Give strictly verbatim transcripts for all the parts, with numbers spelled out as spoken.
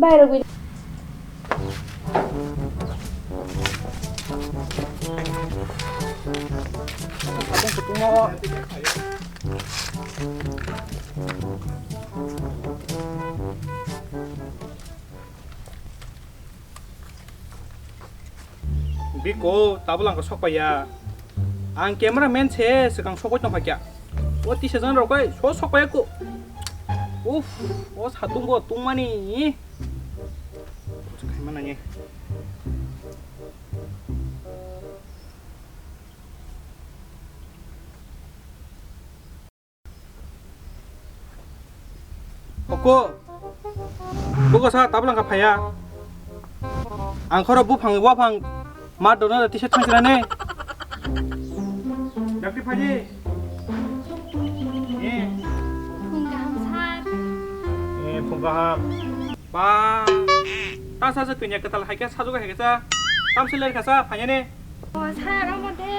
Bairok bai. Biko, tabuk ang sok paiya. Ang camera man se swkang sokoi tong kha kya. O tisa jan rok kai so sok paiya ko. Uff, o satung bo tungmani. Khaimani. Oko. Buko sa tabla kha phaya. Ang khoro buphang waphang ma dono tisa thang sira ne. Dakti phaji. Eh. Phung kaham sir. Eh, phung kaham. Ba. Ta sa sa tunya ketal hai khe sa juga hai khe sa. Tam se ler kha sa phanya ne. O sir, omo de.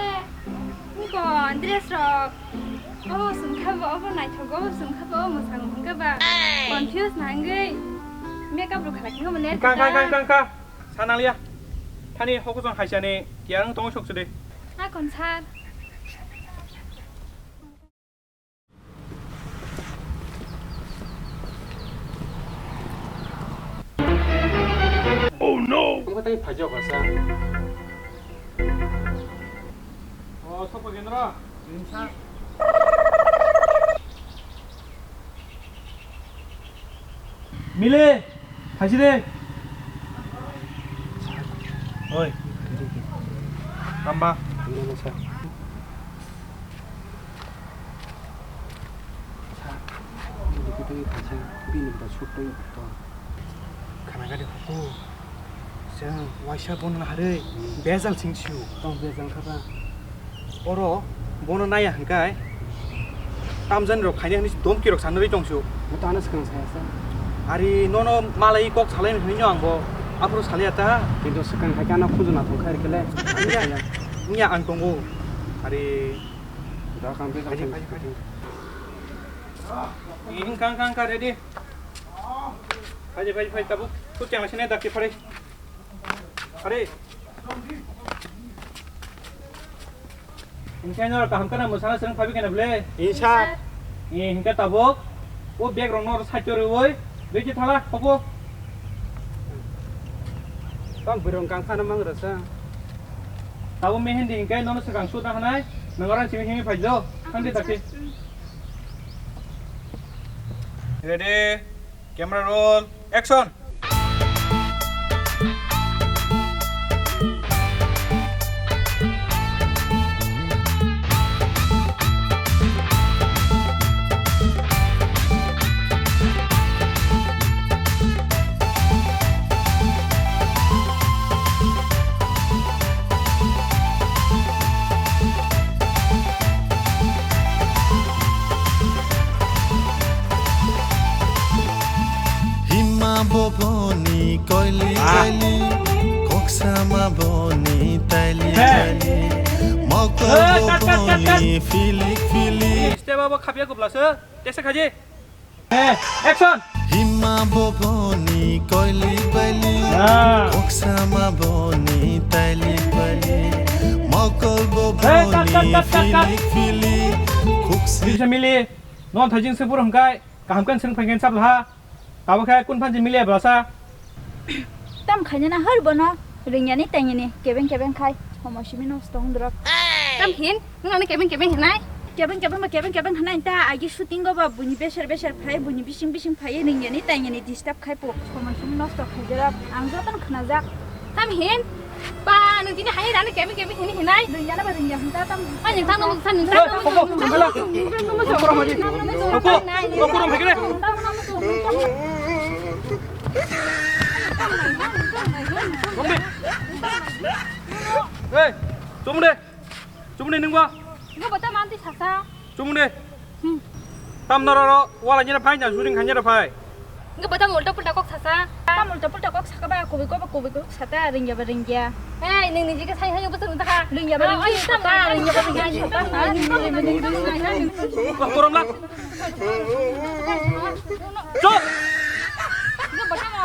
Niko dress rok. Obo sumkha bo, obo naithok, obo sumkha bo, obo mwsang hwnkhe ba confuse nangwi makeup rok khalai khe omo ler kang, kang, kang, kang, kang. Sanaliya. Thani hokosong haisani tiyarang tongo sok sude. Akon sir. Oh no! Ibo tai phajok asa. Oh, sopo gendro. Rimsa. Mile, phaisi de. Oi. Tamba. Sa, bini bwta suk tong tong. Khana gari huku. Chwng waisa bono naharwi bejal sing sio. Tong bejal kha ba. Oro bono naiya hwnkhe tamjani rok khaina hwnwi domki rok sanwi tong sio. Bo to ano swkang saya sa. Ari nono malai kok salai hwnwi no ang bo aphuru salai ta. Kintu swkang hai khe ano khunju na thong kha rikele. Nya, nya ang tongo. Ari. Da kang bejal sing sio. Hingka, hingka, hingka, ready? Phai, phai, phai, tabuk. Kut yang sini dak phari. Phari. Hingka no kaham kana musana serang phabi kana bole. Insa. Ni hingka tabuk. O bag rong no side to roi. Beki thala, hobo. Tong birong kang khana mang rasa. Tabuk mehendi hingka nono swkang suda hanai. Nang orang simi himi phai do. Khandi dakti. Ready, camera roll, action! Hima boboni koili koili, koksama boni taili taili, mokol boboni filik filik. Step abo khapya kubla se, tesa khaji. Eh, action! Hima boboni koili koili, koksama boni taili taili, mokol boboni filik filik, khuksi. Bisa mili, non thajing sepur hongkai. Kaham khe swng phai khe chap laha. Tabuk khe kun phan je mili blasa. Tam khaina na har bono ringyani tangyani kebeng kebeng khai. Homo simi nosto hondro. Tam hin, nung ani kebeng kebeng hinai. Kebeng kebeng ba kebeng kebeng hinai ta agi shooting go ba buni beser beser phai buni bising bising phai ringyani tangyani disturb khai po. Homo simi nosto khai jera ang joton khna jak. Tam hin. Ba, nung tini hai rani kemi kemi hini hinai. Ringyana ba ringya hinta tam. Ai, nung tang nung san nung tang. Koko, koko, koko, koko, koko, koko. Hey, chumde, chumde nung ba. Nung bata manti sasa. Chumde. Hmm. Tam nororo wala nyera phai na shooting khanyera phai. Nge bata ulta pulta kok sasa. Tam ulta pulta kok saka ba kubi kok kubi kok sata ringya ba ringya. Hey, ning niji ke sai hai bata ulta ka. Ringya ba ringya sata ringya ba ringya sata. Korom la. Chop. Nge bata mo.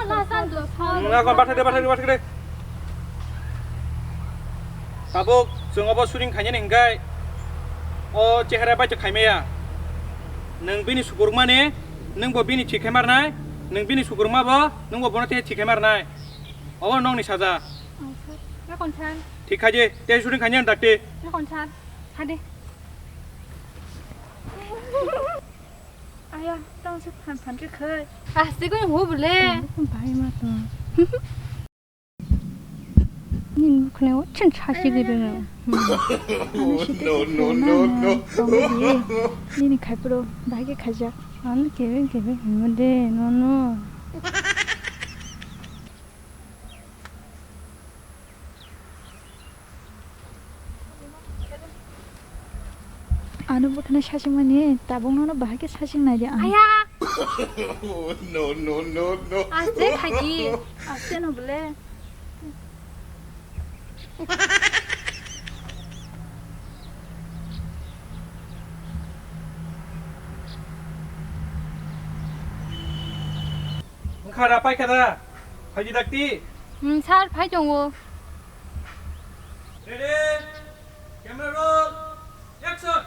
Nang na san do san. Nang kon bathai de, bathai de, bathai de. Tabuk chwng obo shooting khainani hwnkhe o chehara bai to khaimaya. Nwng bini sukurmani, nwng bo bini thik khai marnai, nwng bini sukurma bo, nwng bo bono tei thik khai marnai. Obo nokni saja. Yakon san. Thik khaje, tei shooting khainani dakti. Yakon san. Hade. Aya, tong se phan phan khe khai. Aste koi hu bole. Bai ma to. Nini bukhne o chin chashi gidi no. No, no, no, no. Nini khai puro bai khe khaja. Ano kebe kebe himo de, no, no. Ano bukhne sasing mani, tabuk nono bahai khe sasing nai de ang. Aya! No, no, no, no. Aste khaji. Aste no bole. Wngkha da, paikha da? Phaidi dakti? Hmm, sir, phai tongo. Ready? Camera roll. Action!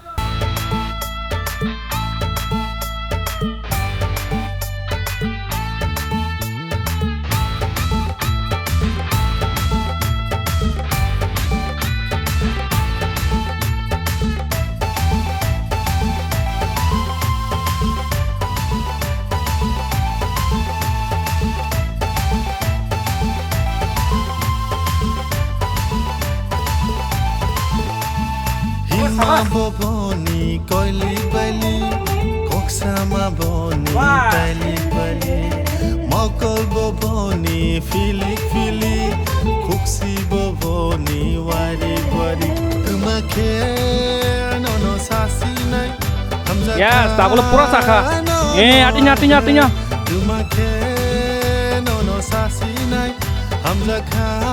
Hima boboni koili baili, koksama boni Wah. Taili baili, mokol boboni filik filik, khuksi boboni wari wari. Tuma khe nono sasinai, hamja Yes, tabolo pura sakha. Eh, atinya, atinya, atinya. Tuma khe nono sasinai, hamja kha.